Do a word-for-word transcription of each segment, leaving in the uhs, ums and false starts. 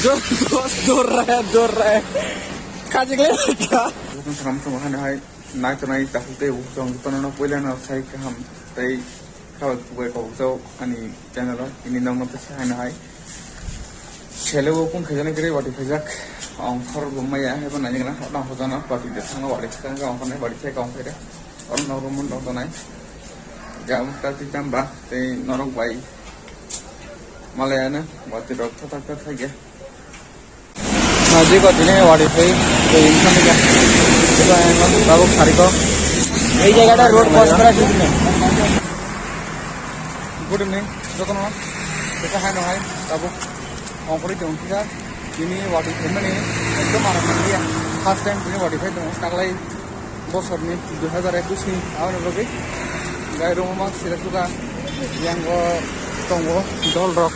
Dur, dur, dur, dur. Kajik le ka. Bukan seram sama kan hai. Nai to nai tak te u jong to no poila no sai kaham. Tai kawai kubai kok jao ani channel o ini nong no pesa hai no hai. Sele o kung khaijani kiri wati khaijak. Ong khor bo maya hai bo nai ngana hot na hot na wati de thang wati thang ka ong khor nai wati thai ka ong khaire. Oro norok mon rok tonai. Jam ta ti jam ba tei norok bai. Malaya na wati rok tha tha tha tha ge. Naji ko tini wari phai tei insani ga. Tabuk sari ko. Ei jaga ta road cross kora thik nei. Good evening, jotono. Beka hai no hai tabuk. Ongkori tong kisa. Tini wadi phaimani ekdom aram manliya. First time tini wadi phai tongo, taklai bosorni dui hazar ekush ni aboni bagwi. Gai rogo mang sira suka yango tongo dol rok.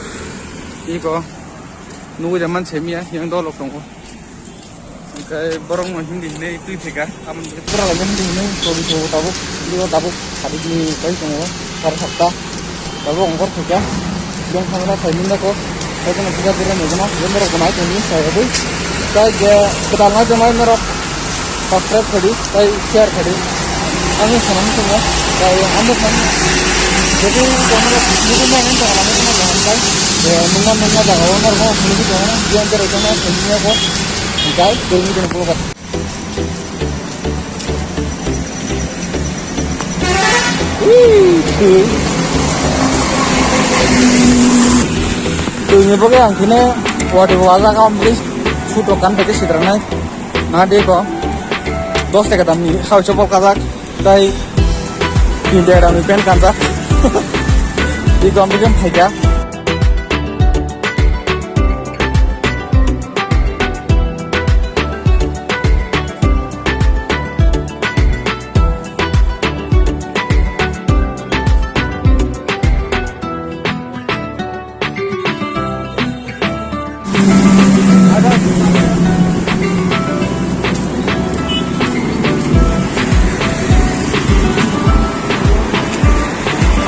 Iko nugui jaman semiya yang dol rok tongo. Hingke borok no hindi hinui twi phaika, aboni bagwi pura lama hindi hinui tobi tobo tabuk, hindi o tabuk sadi ni bai tongo, sari sapta tabuk ongkor phaika, yang thangra sai minda ko, sai kono puja dira ni kono, yang borok bo nai tongdi, sai rwgwi, tai je kwtal nai tongnai norok subscribe khaidi, tai share khaidi, ang sanani tongo, tai ang bo sani, jadi tongo, nugui nai ang tongo, nugui nai ang tai, nungma nungma jaga o norok bo nugui tongo, yang berai tongnai, sai minda ko. Guys, tell me the number. Twi ni bagwi ang khe wati wajak ang bwlwi suit rok kan bai khe switrangnai. Na de ko dos taka damni hao chopol kajak tai tin taka damni pant kanjak. Twi ko ang bwlwi phaikha.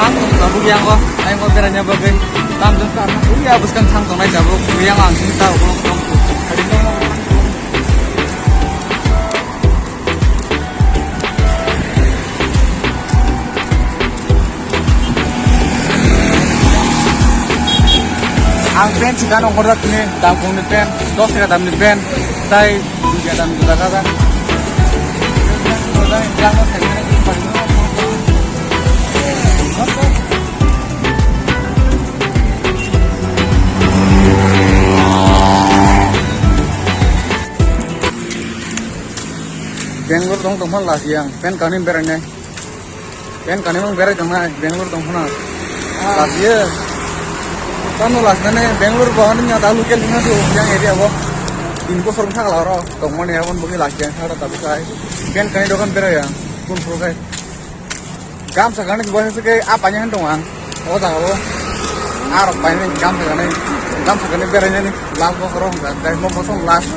Ang tabuk yango, ayang ko beranya bagwi. Tam jong ka, ui ya bwskang thang tongnai tabuk. Ui yang ang sini tabuk. Ang pant si gana ongkor jak tini, dam kong ni pant, dos taka dam ni pant, tai dui taka dam ni juta kajak. Bangalore tong tongma last yang, pant kani berai nai. Pant kani mang berai tongnai, Bangalore tong phano. Ah. Last year. Tamo last nane Bangalore bo hwnwi nya da local hwnna do yang area bo. Tin bosor wngkha kala oro tongmani aboni bagwi last year sa da tabuk sai. Pant kani dokan berai ya. Kun pro kai. Gamsa kani bo se ke apa nyan tong ang. O jaga o. Aro paine gamsa kani. Gamsa kani berai nani. Last bosor wngkha, guys, mo bosong last,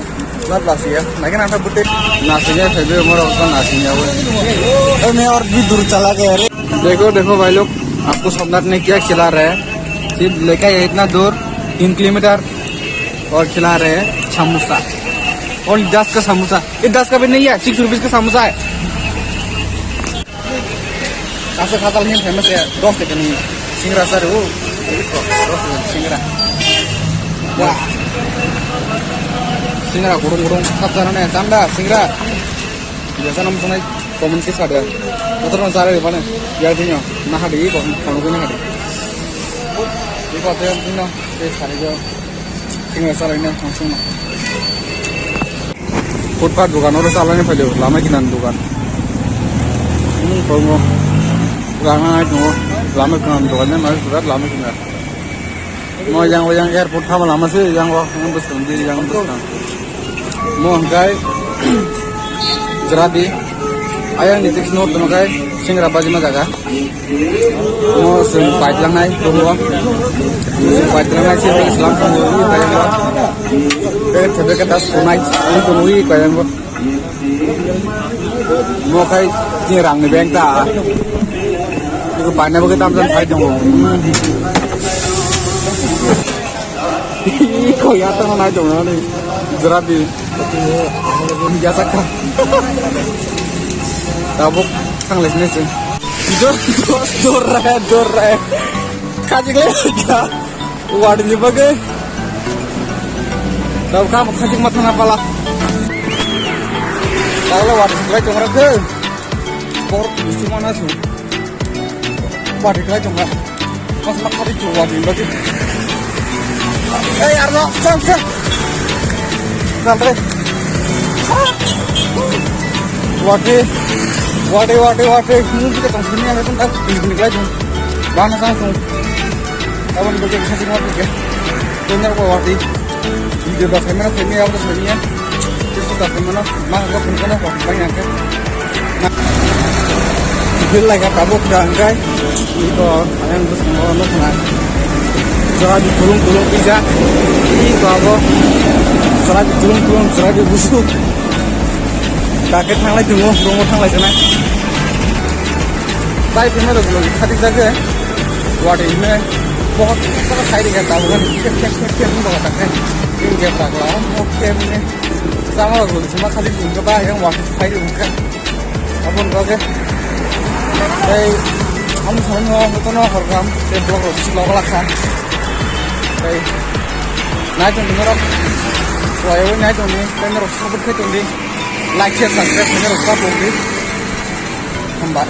last, last year. Naikhe nang ta bwtwi nasingya phaibai, morok to nasingya bo. ए मैं और भी दूर चला गया रे। देखो, देखो भाई लोग, आपको सोमनाथ ने क्या खिला रहा है। सिर्फ लेकर है इतना दूर, तीन किलोमीटर, और खिला रहे हैं समोसा। Only दस का समोसा। ये दस का भी नहीं है, सिक्स रुपीज का समोसा है। Kaisa khatal ni famous ya, dos taka ni singra sari o. Dos taka ni singra. Wah. Singra gurung gurung, sab jana ne, chanda, singra. Biasa nam sanai, comment kisa de. Motor no sari mana? Ya dino, na hadi, kono kono hadi. Iko te dino, te sari jo. Tingla salai na, langsung na. Footpath dukan, oro salai na phailio, lama kinan dukan. Hmm, tongo. Dukan na tongo. Lama kinan dukan, na mas dukan, lama kinan. Mo yang, yang airport thama lama se, yang wa, yang bus kan, yang bus kan. Mo hingkai, jerabi. Ayang ni six note no kai, singra bajima jaga. Mo sung paitlangnai, tongo. Sung paitlangnai, sini Islam tongo, ui kayang bo. Bek thebe ke das punai, ui tongo, ui kayang bo. Mo kai, ni rang ni bank ta. Iku paina bo ke tam jam sai tongo. Iko ya tamo nai tong nani. Jerabi. Ya saka. Tabuk sang les nes. Dor dor dor re dor re. Kajik le ya. Wadi ni bage. Tabuk kamu kajik mata na pala. Tabuk wadi lai tong ra ke. Bor bisi mana su. Wadi khlai tongkha. Mas mak kari chu wadi lagi. Ei arno, sang sang. Sang re. Wadi, wadi, wadi, wadi. Ini kita tong sini ada pun tak ini khlai tung. Bana sang tung. Kawan bagi kita semua tiga. Bener kok wadi. Video dah kamera sini apa sini ya. Terus dah kamera. Mang ko pun kana ko bang yang ke. Bil lai ka tabuk ka angkai. Iko ayang bus mo no na. Jora di tulung tulung pija. Iko abo. Jora di tulung tulung jora di busu. Kake thanglai tungo, romo thanglai jana. Bai pima do gulo khatik jage. Wadi me. Bahut sara khai de ka tabuk. Kek kek kek kek mo ka tak. Ini dia tak lah. Oke ini. Sama rok rwdi sima khajik sungkha ba yang wakit khai rwkha. Aboni bagwi tei ang saimano jotono horkam tei vlog rok bisi log lakha. Tei naitongdi norok, waiwi naitongdi tei norok support khai tongdi, like, share, subscribe khai norok support di. Hamba.